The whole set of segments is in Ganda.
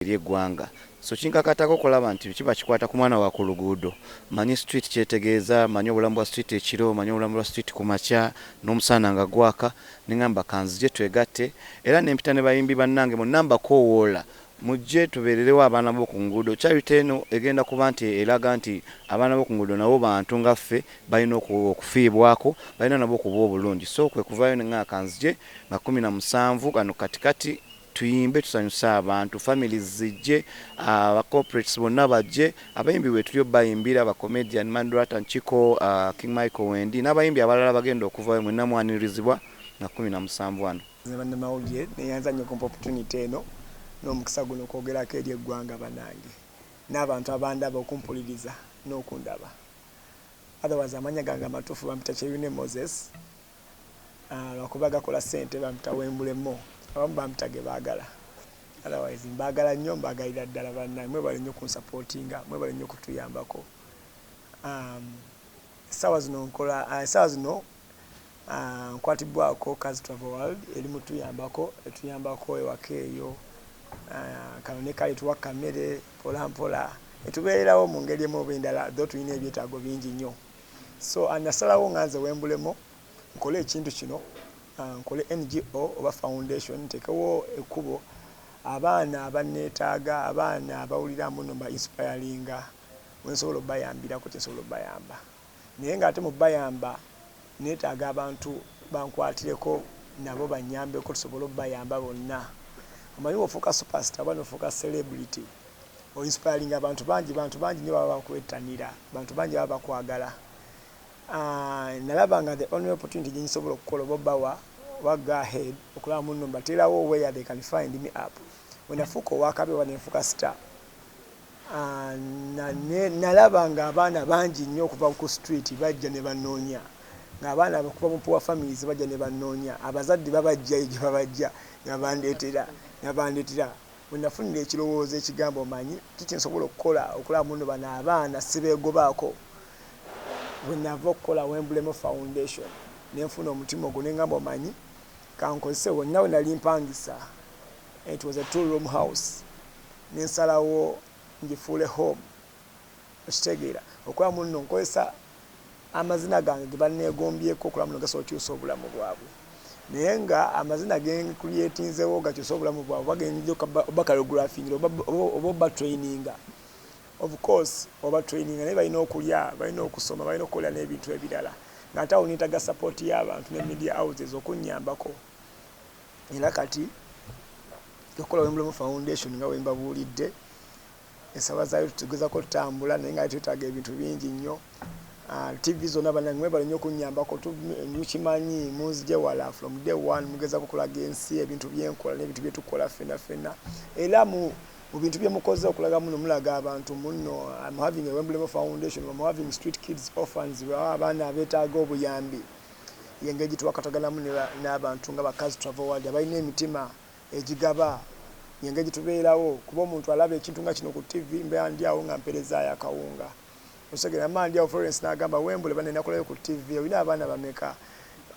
Eri eggwanga. So kinkakatako okulaba nti kiba kikwata ku mwana wa ku luguudo. Manyi street kyetegeeza, manyi obulamu bwa street ekiro, manyi obulamu bwa street ku makya n'omusana nga gwaka, neŋŋamba kanzije twegatte era nempita ne bayimbi bannange bonna mbakoowoola mujje tubeererewo abaana b'oku nguudo. Charity eno egenda kuba nti eraga nti abaana b'oku nguudo nabo bantu nga ffe, balina okufiibwako, balina nabo okuba obulungi. So kwe kuvaayo neŋŋamba kanzije nga 17 kano katikati tuyimbe, tusanyuse abantu, families zijje, aba corporates bonna bajje, abayimbi bwe tuli bayimbira, aba comedian Mandrata, Nchiko, King Michael, Wendy n'abayimbi abalala bagenda okuvayo. Mwenna mwanirizibwa nga 17 wano. Nze bannamawulire neyanza nnyo kumpa opportunity eno n'omukisa guno okwogerako eri eggwanga bannange n'abantu abandaba, okumpuliriza n'okundaba. Otherwise, amannya gange amatuufu bampita Kyeyune Moses. Lwakuba gakola ssente bampita Wembulemo, abamu bampita ge baagala. Otherwise mbaagala nnyo, mbaagalira ddala bannange. Mwebale nnyo okunsupportinga, mwebale nnyo okutuyambako. Essaawa zino nkola, essaawa zino nkwatibwako Kazi Travel World, eri mutuyambako, etuyambako ewaka eyo, kano ne kale tuwa kamere mpola mpola, etubeererawo mu ngeri emu oba endala, though tulina ebyetaago bingi nnyo. So nasalawo nga nze Wembulemo nkole ekintu kino, nkole NGO oba foundation, nteekewo ekkubo abaana abanneetaaga, abaana abawulira mbu nno mba inspiringa, we nsobola obbayambirako kye nsobola obbayamba. Naye ng'ate mu bbayamba neetaaga abantu bankwatireko nabo bannyambeko tusobole obbayamba bonna. Omanyi bw'ofuuka superstar oba n'ofuuka celebrity, oinspiringa abantu bangi, bantu bangi nnyo baba bakwettanira, bantu bangi baba bakwagala. Nalaba nga the only opportunity gye nsobola okukola oba obbawa oba go ahead okulaba munno mbateerawo where they can find me up. Bwe nafuuka owakabi oba nenfuuka star, nalaba nga abaana bangi nnyo okuva ku street bajja ne bannoonya, ng'abaana okuva mu poor families bajja ne bannoonya, abazadde babajjayo gye babajja ne babandeetera ne babandeetera. Bwe nafunira ekirowoozo ekigamba, omanyi kiki nsobola okukola okulaba muno bano abaana sibeegobaako, bwe nava okukola Wembulemo Foundation, ne nfuna omutima ogwo ne ŋŋamba, omanyi kankozese wonna we nali mpangisa. It was a two room house, ne nsalawo ngifuule home. Okitegeera, okulaba muno nkozesa amazina gange ge banneegombyeko okulaba muno gasobola okukyusa obulamu bwabwe, naye nga amazina gencreatinzewo gakyusa obulamu bwabwe oba genja oba choreographingira oba oba traininga, of course oba traininga, naye balina okulya, balina okusoma, balina okukola n'ebintu ebirala, ng'ate awo neetaaga support y'abantu ne media houses okunnyambako. Era kati okukola Wembulemo Foundation nga bwe mbabuulidde, ensaba zaayo tugezako tutambula, naye nga twetaaga ebintu bingi nnyo. TV zonna bannange mwebale nnyo okunnyambako. Mukimanyi munzigye wala, from day one mugezako okulaga ensi ebintu byenkola n'ebintu byetukola ffenna ffenna. Era mu bintu bye mukoze okulaga muno, mulaga abantu muno I'm having a Wembulemo Foundation, I'm having street kids, orphans, abaana abeetaaga obuyambi. Yengeri gyetuwakataganamu n'abantu nga Bakazi Travel World abalina emitima egigaba, yengeri gyetubeerawo, kuba omuntu alaba ekintu nga kino ku TV, mbeera ndi awo nga mperezaayo akawunga. Osegera mba ndi awo, Florence n'agamba, "Wembule bane nakolayo ku TV, olina abaana bameka?"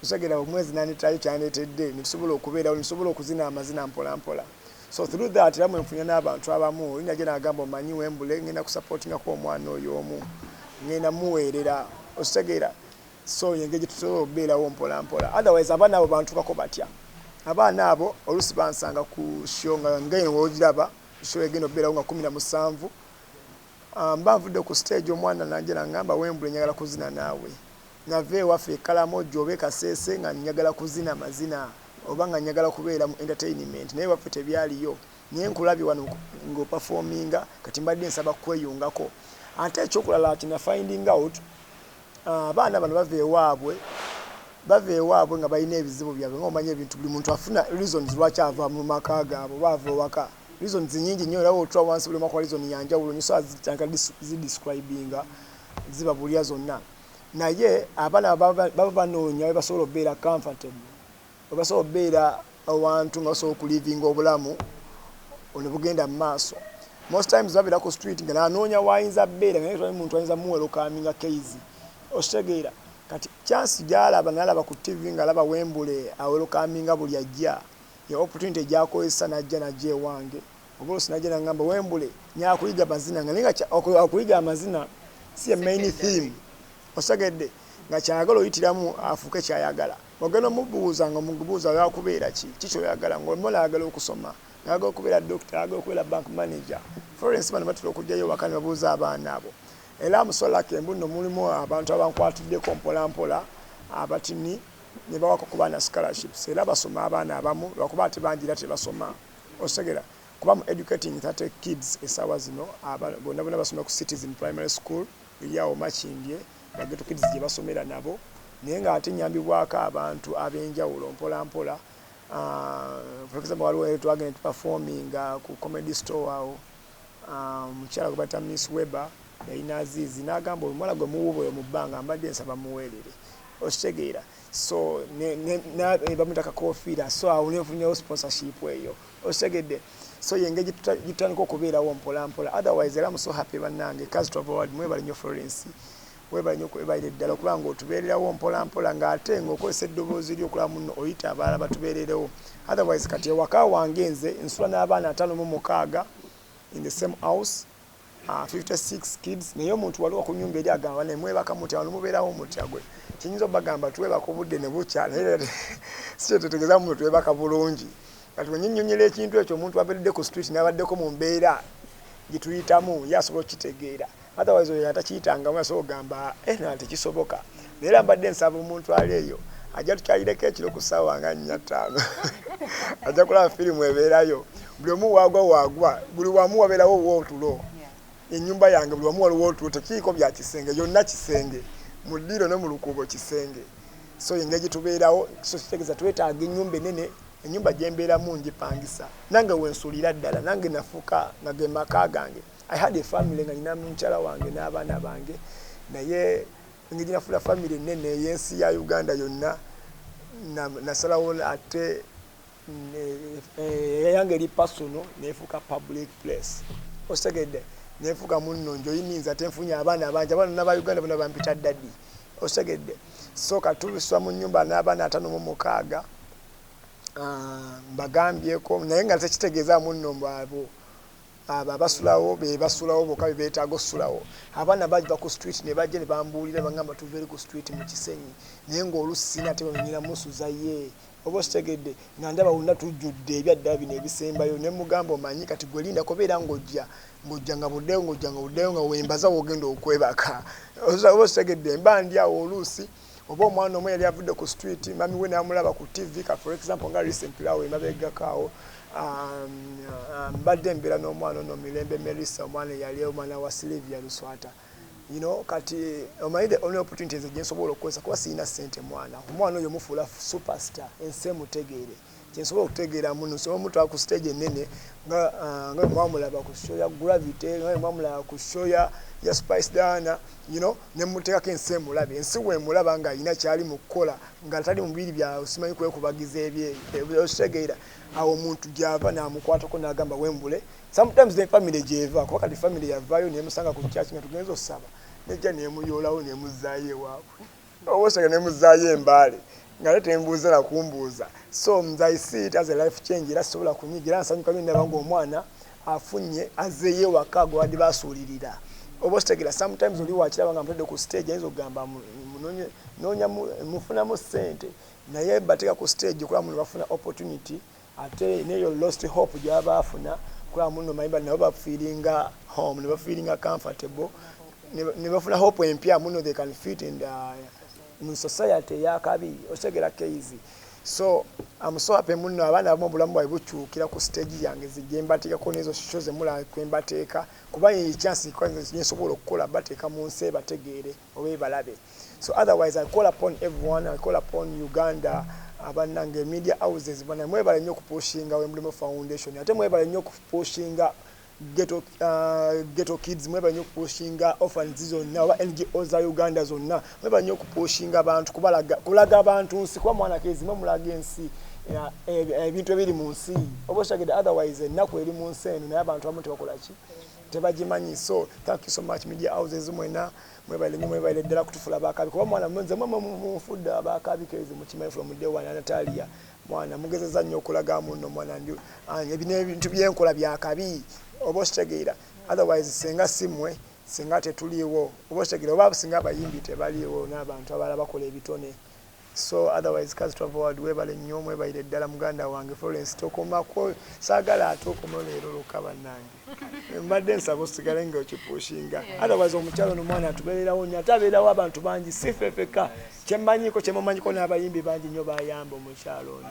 Osegera omwezi nandetayo kyandeetedde netusobola okubeerawo, netusobola okuzina amazina mpola mpola. So through that era mwenfunya n'abantu abamu. Olina gye nagamba, "Omanyi Wembule, ngenda kusupportingako omwana oyo omu, ngenda muweerera." Okitegeera? So engeri gyetusobola okubeerawo mpola mpola. Otherwise abaana abo bantukako batya? Abaana abo oluusi bansanga ku show nga ngeno wogiraba show egenda okubeerawo nga 17. Mba nvudde ku stage, omwana nanje nangamba, "Wembule, njagala kuzina naawe. Nava ewaffe Ekalamojo oba Ekaseese nga njagala kuzina mazina oba nga njagala kubeera mu entertainment, naye waffe tebyaliyo, naye nkulabye wano ng'operforminga, kati mbadde nsaba kweyungako." Ate ekyokulala kina finding out, abaana bano bava ewaabwe nga balina ebizibu byabwe, nga omanyi ebintu, buli muntu afuna reasons lwaki ava mu maka gaabwe oba ava ewaka. Reasons nyingi nnyo, era otula wansi buli omaka reason yanjawulo nnyo, so zitandika zidescribinga, zibabulira zonna. Naye abaana baba banoonya we basobola okubeera comfortable, we basobola okubeera awantu nga basobola okulivinga obulamu ne bugenda mu maaso. Most times babeera ku street nga nanoonya wayinza beera nga naye muntu ayinza muwelcominga case. Okitegeera? Kati chance gyalaba, nalaba ku TV nga alaba Wembule awelcominga buli ajja, ye opportunity gyakozesa najja ewange. Oba oluusi najja nagamba wembule nyakuyiga mazina, nga naye nga okuyiga amazina si ye main theme. Osegedde nga kyayagala oyitiramu afuuke kyayagala. Ogenda omubuuza, nga omubuuza oyakubeera ki, kikyoyagala, ngaomuwala ayagala okusoma, ayagala okubeera doctor, ayagala okubeera bank manager. Florence, bano batera okujjayo waka ne babuuza abaana abo. Era musolaka embu nno mulimu abantu abankwatiddeko mpola mpola abatini ne bawako ku baana scholarships, era basoma abaana abamu, lwakuba ate bangi era tebasoma. Osegera kuba mu educating 30 kids essaawa zino, bonna bonna basoma ku Citizen Primary School eri awo Makindye, ba ghetto kids gye basomera nabo. Naye ng'ate nyambibwako abantu ab'enjawulo mpola mpola. For example, waliwo twagenda tuperforminga ku Comedy Store awo, omukyala gwe bayita Miss Weber yalina Azizi, n'agamba omuwala gwe muwuba oyo mu bbanga mbadde nsaba muweerere. Okitegeera? So bamuyita Kakofiira. So awo nenfunyewo sponsorship eyo. Okitegedde? So yengeri gitutandika okubeerawo mpola mpola. Otherwise era so happy bannange. Kazi Travel Award, mwebale nnyo. Florence, webale nnyo, webalire ddala okuba nga otubeererawo mpola mpola, ng'ate ng'okozesa eddoboozi lyo okulaba muno oyita abalala batubeererewo. Otherwise kati ewaka wange nze nsula n'abaana 56 in the same house, 56 kids. Naye omuntu waliwo ku nyumba eri agamba ne mwebaka mutya wano, mubeerawo mutya? Gwe kiyinza obagamba twebaka obudde ne bukya, naye si kyetetegeeza muno twebaka bulungi. Kati wenyinyonyera ekintu ekyo, omuntu abeeredde ku street n'abaddeko mu mbeera gye tuyitamu, ye asobola okukitegeera. Otherwise oyo atakiyitangamu asobola okugamba eh, na tekisoboka. Naye era mbadde nsaba omuntu ali eyo ajja tukyalireko ekiro ku ssaawa nga 4, 5, ajja kulaba firimu ebeerayo. Buli omu waagwa waagwa, buli wamu wabeerawo wootulo. Ennyumba yange buli wamu waliwo otulo, tekiiko bya kisenge, yonna kisenge, mu ddiiro ne mu lukuubo kisenge. So engeri gyetubeerawo, so kitegeeza twetaaga ennyumba enene. Ennyumba gyembeeramu ngipangisa, nange wensuulira ddala, nange nafuuka nga ge maka gange. I had a family nga nina mukyala wange n'abaana bange, naye engeri gyenafuula family enene ey'ensi ya Uganda yonna, nasalawo ate eyange eri personal nefuuka public place. Okitegedde? Nefuuka munno njoyininza ate nfunye abaana bangi, abaana naba Uganda bonna bampita daddy. Okitegedde? So katubiswa mu nyumba n'abaana 56. Mbagambyeko, naye nga tekitegeeza munno mbwabo abo abasulawo be basulawo bokka be beetaaga osusulawo. Abaana bava ku street ne bajja ne bambuulira, bagamba tuva eri ku street mu Kisenyi, naye ng'oluusi sirina ate bwenyina musuza ye. Oba okitegedde? Nga ndaba wonna tujjudde ebyaddala bino ebisembayo, ne mugamba omanyi kati gwe lindako beera ng'ojja ng'ojja nga buddeyo, ng'ojja nga buddeyo, nga wembaza wogenda okwebaka. Oba okitegedde? Mba ndi awo oluusi oba omwana omu yali avudde ku street, mami we n'amulaba ku TV. Ka for example nga recently awo emabegako awo, mbadde mbeera n'omwana ono Mirembe Melissa, omwana eyali omwana wa Sylvia Luswata. Kati omanyi the only opportunity nze gyensobola okukozesa, kuba sirina ssente, mwana omwana oyo mufuula superstar, ensi emutegeere. Kyensobola okutegeera muno, nsobola omutwala ku stage enene nga bwe mwamulaba ku show ya Gravity, nga bwe mwamulaba ku show ya Spice Diana, nemuteekako ensi emulabe. Ensi weemulaba ng'alina kyali mu kukola, nga tali mubiri bya simanyi kwekubagiza ebyeyo. Okitegeera? Awo omuntu gyava n'amukwatako n'agamba wembule. Sometimes ne family gyeva, kuba kati family yavaayo nemusanga ku church nga tugenza osaba, nejja nemuyoolawo nemuzzaayo ewaabwe, oba osanga nemuzzaayo embaale nga ate tembuuza nakumbuuza. So nze I see it as a life change, era sisobola kunyiga, era nsanyuka nnyo ndaba ng'omwana afunye azzeeyo ewaka gwe basuulirira. Oba okitegeera? Sometimes oli wakiraba nga mutadde ku stage, ayinza okugamba noonya mufunamu ssente, naye bateeka ku stage okulaba muno bafuna opportunity, ate neyo lost hope gyaba bafuna kulaba muno mayimba nabo bafeelinga home, ne bafeelinga comfortable, ne bafuna hope empya muno they can fit in the mu society eyakabi. Okitegera keizi? So I'm so happy muno abaana abamu obulamu bwabwe bukyukira ku stage yange zijje mbateekako n'ezo show zemulaba kwe mbateeka, kuba ye chance nsobola okukola bateeka mu nsi ebategeere oba ebalabe. So otherwise I call upon everyone, I call upon Uganda, abannange media houses bana, mwebale nnyo okupushinga Wemulimo Foundation, ate mwebale nnyo okupushinga ghetto kids, mwebale nnyo okupushinga orphans zonna oba NGO za Uganda zonna, mwebale nnyo okupushinga abantu kulaga abantu nsi, kuba mwana kezimwe mulaga ensi ebintu ebiri mu nsi. Oba okitegedde? Otherwise ennaku eri mu nsi eno, naye abantu abamu tebakola ki, tebagimanyi. So thank you so much, media houses mwena mwebale nnyo, mwebale ddala kutufula bakabi, kuba mwana nze mwe munfudde abakabi kezi, mukimanyi from day one. Natalia. Mwana mugezeza nnyo okulaga munno mwana ndi ebino ebintu byenkola byakabi, oba okitegeera. Otherwise singa si mmwe, singa tetuliiwo, oba okitegeera, oba singa abayimbi tebaliiwo n'abantu abalala bakola ebitone. So otherwise Kazi Travel World, webale nnyo, mwebalire ddala. Muganda wange Florence, tokomako, saagala ate okoma leero lwokka. Bannange, mbadde nsaba osigale nga okipushinga. Otherwise omukyalo nomwana atubeererawo nnyo, ate abeerawo abantu bangi, si ffe ffekka. Kyemmanyiko, kyemumanyiko, n'abayimbi bangi nnyo bayamba omukyalo ono.